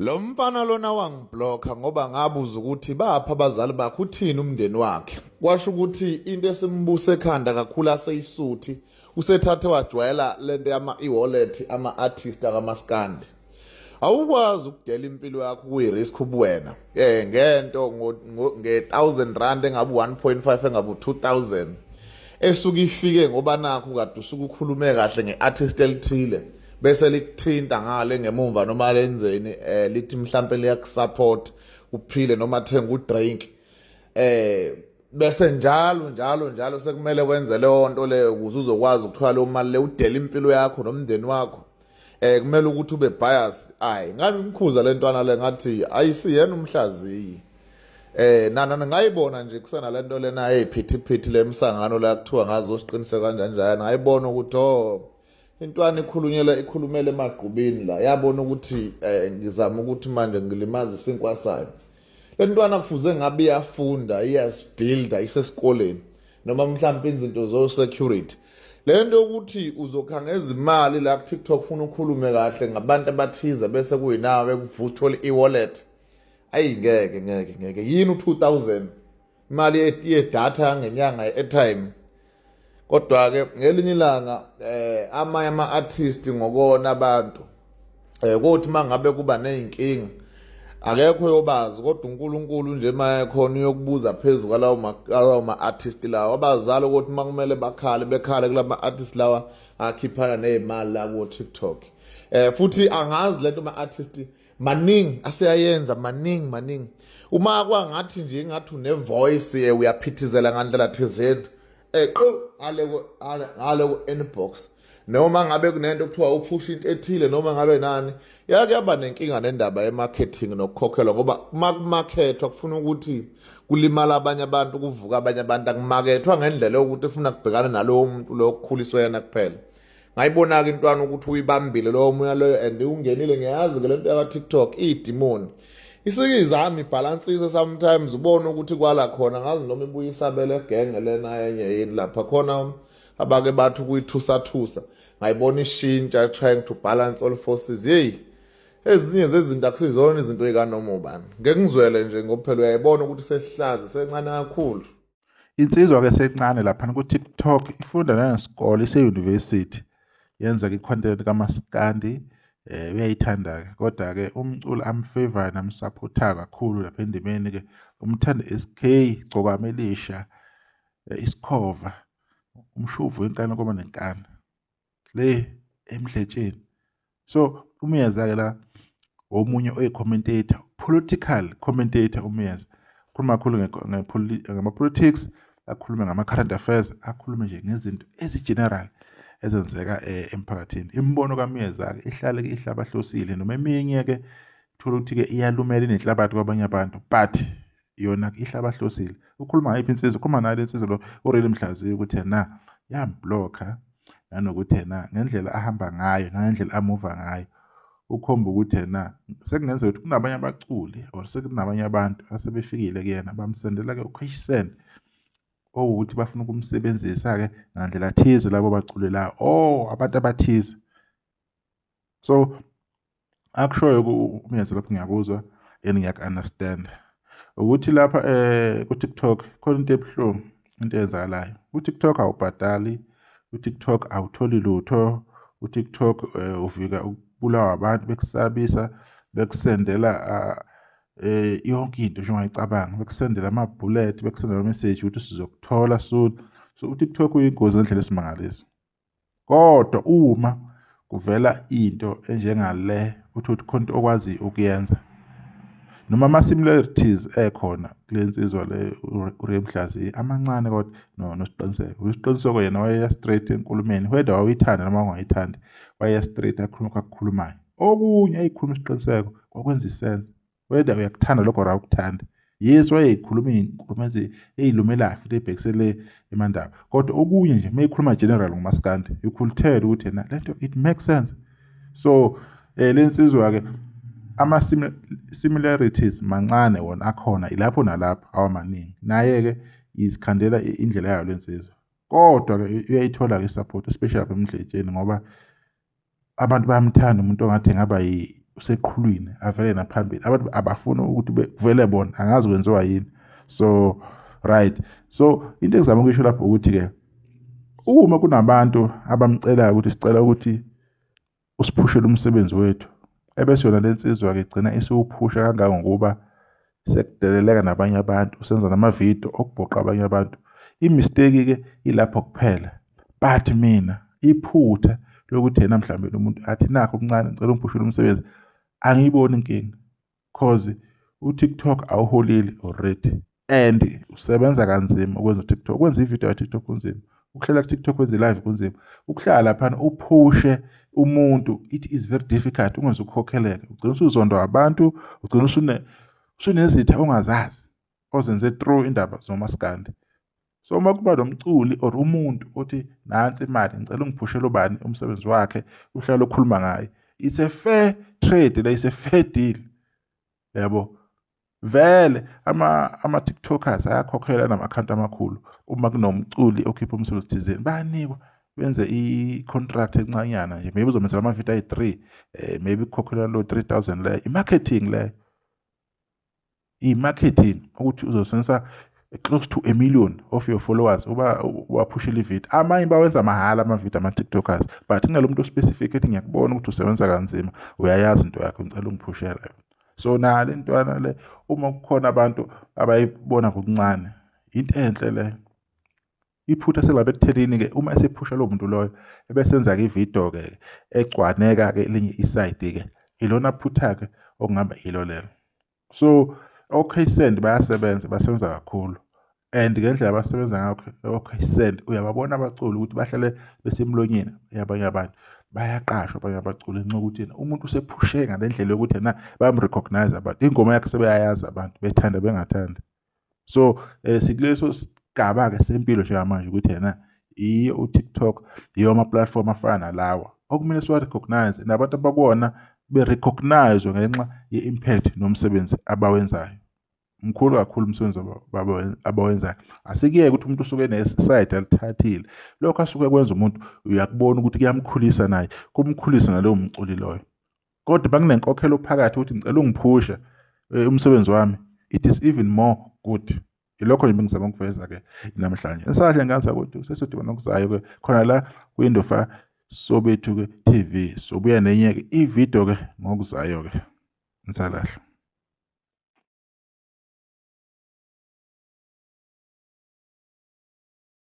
Lo mfana lona wangiblocka ngoba ngabuza ukuthi baphi abazali bakhe, uthini umndeni wakhe. Kwasho ukuthi into esimbuse ekhanda kakhulu aseyisuthi usethathe wajwayela lento yama e-wallet ama-artist akamaskandi. Awukwazi ukudela impilo yakho kuyi-risk ubuwena ngento nge-1000 rand engabe 1.5 engabe 2000 esuke ifike ngoba nakho kade usuke ukhulume kahle nge-artist elithile bese likuthinta ngale ngemumva noma lenzeni lithi mhlampe liyakusupport uphile noma thenga udrink bese njalo njalo njalo sekumele wenze leyo nto leyo ukuze uzokwazi ukuthola leyo mali le udele impilo yakho nomndeni wakho. Kumele ukuthi ube bias. Ayi, ngabe imkhuza lentwana le, ngathi ayisiyena umhlaziyi. Nana ngayibona nje kusana lento lena eyiphithiphithi lemsangano la kuthiwa ngazo siqinise kanjani njani, ngayibona ukuthi oh, intwana ikhulunyela ikhulumela emagqubini la, yabona ukuthi ngizama ukuthi manje ngilimaza isinkwa sayo. Lentwana kufuze ngabe iyafunda, iyasibuilda, isesikoleni noma mhlawumbe izinto zo security. Lento yokuthi uzokhangeza imali la ku TikTok ufuna ukhulume kahle ngabantu abathize bese kuyinawe kuvusa uthola e-wallet, ayi ngeke ngeke ngeke. Yini u2000 imali yedatha ngenyanga, ye-airtime? Kodwa ke ngelinye ilanga amanye ama-artist ngokona abantu kothi mangabe kuba nezinkinga akekho yobazi, kodwa uNkulunkulu nje mayekhona uyokubuza phezulu kwalawo ma-artist lawa. Abazali ukuthi makumele bakhale, bekhale kulama artist lawa akhiphana nezimali la ku TikTok. Futhi angazi lento ama artist maningi aseyayenza, maningi maningi. Uma kwangathi nje ngathi une voice, uyaphithizela ngandlela thizeni, qhu ngale ku inbox, noma ngabe kunento kuthiwa uphusha into ethile noma ngabe nani, yake yaba nenkinga nendaba ye-marketing nokukhokhelwa, ngoba uma kumakethwa kufuna ukuthi kulimala abanye abantu, kuvuka abanye abantu. Akumakethwa ngendlela yokuthi ufuna kubhekana nalowo muntu lo okukhuliswe yena kuphela. Ngayibona-ke intwana ukuthi uyibambile lowo moya loyo and ungenile. Ngiyayazi-ke lento yaka-TikTok iyidimoni, isike izame ibhalansise sometimes, ubone ukuthi kwala khona ngazi noma ibuye isabele egenge lena enye yini lapha khona abake bathi ukuyithusathusa. Ngayibona ishintsha, trying to balance all forces. Yeyi, ezinye zezinto akusizona izinto ey'kanoma ubani, ngeke ngizwele nje ngoba phela uyayibona ukuthi sesihlaza sencane kakhulu. Insizwa-ke sencane laphana ku-TikTok, ifunda nanesikole, ise-university, yenza-ke i-content kamaskandi. Uyayithanda-ke, kodwa-ke umculo amfavorayo namsapothayo kakhulu lapha endimeni-ke umthanda SK, Gcokama Elisha, Isikhova, umshuvu wenkani koma nenkani le emdletsheni. So uMyeza-ke la omunye oyi-commentator, political commentator. UMyeza ukhuluma kakhulu ngama-politics, akhulume ngama-current affairs, akhulume nje ngezinto ezi-general ezenzeka emphakathini. Imibono kaMyeza-ke ihlale-ke ihlabahlosile, noma eminye-ke thola ukuthi-ke iyalumela, inenhlabathi kwabanye abantu, but yona ihlabahlosile. Ukhuluma ngayiphi insizwa? Ukhuluma nayo le nsizwa lo uReal Mhlaziyi, ukuthi yena yamblokha, nanokuthi yena ngendlela ahamba ngayo nangendlela amuva ngayo ukhomba ukuthi yena sekungenzeka ukuthi kunabanye abaculi or sekunabanye abantu asebefikile kuyena bamsendela-ke u-cash send, owukuthi bafuna ukumsebenzisa-ke ngandlela thize labo baculi la oh abantu abathize. So akushoyo uMyeza lapho ngiyakuzwa and ngiyaku-understand ukuthi lapha ku-TikTok khona into ebuhlungu, into eyenzakalayo ku-TikTok. Awubhadali ku-TikTok, awutholi lutho ku-TikTok. Uvika ukubulawa abantu, bekusabisa, bekusendela yonke into nje ongayicabanga, bekusendela ama-bullet, bekusendela ama-message ukuthi sizokuthola soon. So u-TikTok uyingozi ngendlela esimangaliso, kodwa uma kuvela into enjengale uthi khona into okwazi ukuyenza noma ama-similarities ekhona kule nsizwa le uRay Mhlaziyi amancane, kodwa no noSiqiniseko, uSiqiniseko yena wayeya straight enkulumeni, whether wawuyithanda noma ungayithandi, wayeya straight akhuluma akukhulumayo. Okunye ayikhuluma uSiqiniseko kwakwenza isense, whether uyakuthanda lokho or awukuthandi. Yes, wayeyikhuluma iy'nkulumo ey'lumelayo futhi ebhekisele emandaba, kodwa okunye nje uma ekhuluma general ngomaskandi, you could tell ukuthi yena lento it makes sense. So le nsizwa-ke ama-similarities mancane wona akhona ilapho nalapho, awamaningi. Naye-ke izikhandela indlela yayo le nsizwa, kodwa-ke uyayithola-ke i-support, especially lapha emdletsheni, ngoba abantu bayamthanda umuntu ongathi engaba Useqhulwini avele naphambili, abantu abafuni ukuthi kuvele bona, angazi kwenziwa yini. So right, so into engizama ukuyisho lapho ukuthi-ke uma kunabantu abamcelayo ukuthi sicela ukuthi usiphushele umsebenzi wethu, ebese yona le nsizwa-ke igcina isiwuphusha kangangokuba sekudeleleka nabanye abantu, usenza namavidiyo okubhoqa abanye abantu. I-mistake-ke ilapho kuphela, but mina iphutha lokuthi yena mhlawumbe umuntu athi nakho okuncane ngicela ungiphushele umsebenzi, angiyiboni inkinga, cause u-TikTok awuholile already and usebenza kanzima ukwenza u-TikTok. Ukwenza ividiyo ka-TikTok kunzima, ukuhlela ku-TikTok wenze i-live kunzima, ukuhlala laphana uphushe umuntu it is very difficult, ungenze ukukhokheleka, ugcina usuzondwa abantu, ugcina usunezitha ongazazi ozenze through indaba zomaskandi. So uma kuba nomculi or umuntu othi nansi imali ngicela ungiphushele ubani umsebenzi wakhe, uhlala ukhuluma ngaye, it's a fair trade le, it's a fair deal, yabo. Vele ama-TikTokers ayakhokhelwa nama-akhawunti amakhulu uma kunomculi okhipha umsebenzi thizeni, bayanikwa benze i-contract encanyana nje, maybe uzomenzela amavidiyo ayi-3, maybe kukhokhelwa lo 3000 leyo, i-marketing leyo, i-marketing ukuthi uzosensa close to 1 million of your followers uba uwaphushela ividiyo. Amanye bawenza mahhala amavidiyo ama-TikTokers, but kunalo muntu specific ethi ngiyakubona ukuthi usebenza kanzima, uyayazi into yakho, ngicela ungiphushela yona. So nale ntwana le, uma kukhona abantu abayibona ngokuncane, into enhle leyo. Iphutha selapha ekuthenini-ke uma esephusha lowo muntu loyo, ebesenza-ke ividiyo-ke egcwaneka-ke elinye isayidi-ke, ilona phutha-ke okungaba yilo lelo. So o-K-Send bayasebenza, basebenza kakhulu, and ngendlela abasebenza ngayo o-K-Send uyababona abaculi ukuthi bahlale besemlonyeni yabanye abantu, bayaqashwa abanye abaculi ngenxa yokuthi yena umuntu usephushe ngale ndlela yokuthi yena bayam-recognise abantu, ingoma yakhe sebeyayazi abantu, bethanda bengathandi. So sikuleso sigaba-ke sempilo njengamanje ukuthi yena iyo u-TikTok, yiyo ama-platform afana nalawa okumele siwa-recognise, nabantu abakuwona be-recognise ngenxa ye-impact nomsebenzi abawenzayo. Mkhulu kakhulu umsebenzi abawenzayo. Asikuyeke ukuthi umuntu usuke ene-side alithathile, lokho asuke kwenza umuntu uyakubona ukuthi kuyamkhulisa naye, kumkhulise nalowo mculi loyo. Kodwa bakunenkokhelo phakathi ukuthi ngicela ungiphushe umsebenzi wami, it is even more good. Ilokho nje bengizama ukuveza-ke namhlanje. Nisahle ngazi ukuthi sesodibana okuzayo-ke khona la kwi-Indofa Sobethu-ke TV. Sobuya nenye-ke ividiyo-ke ngokuzayo-ke. Nisalahle.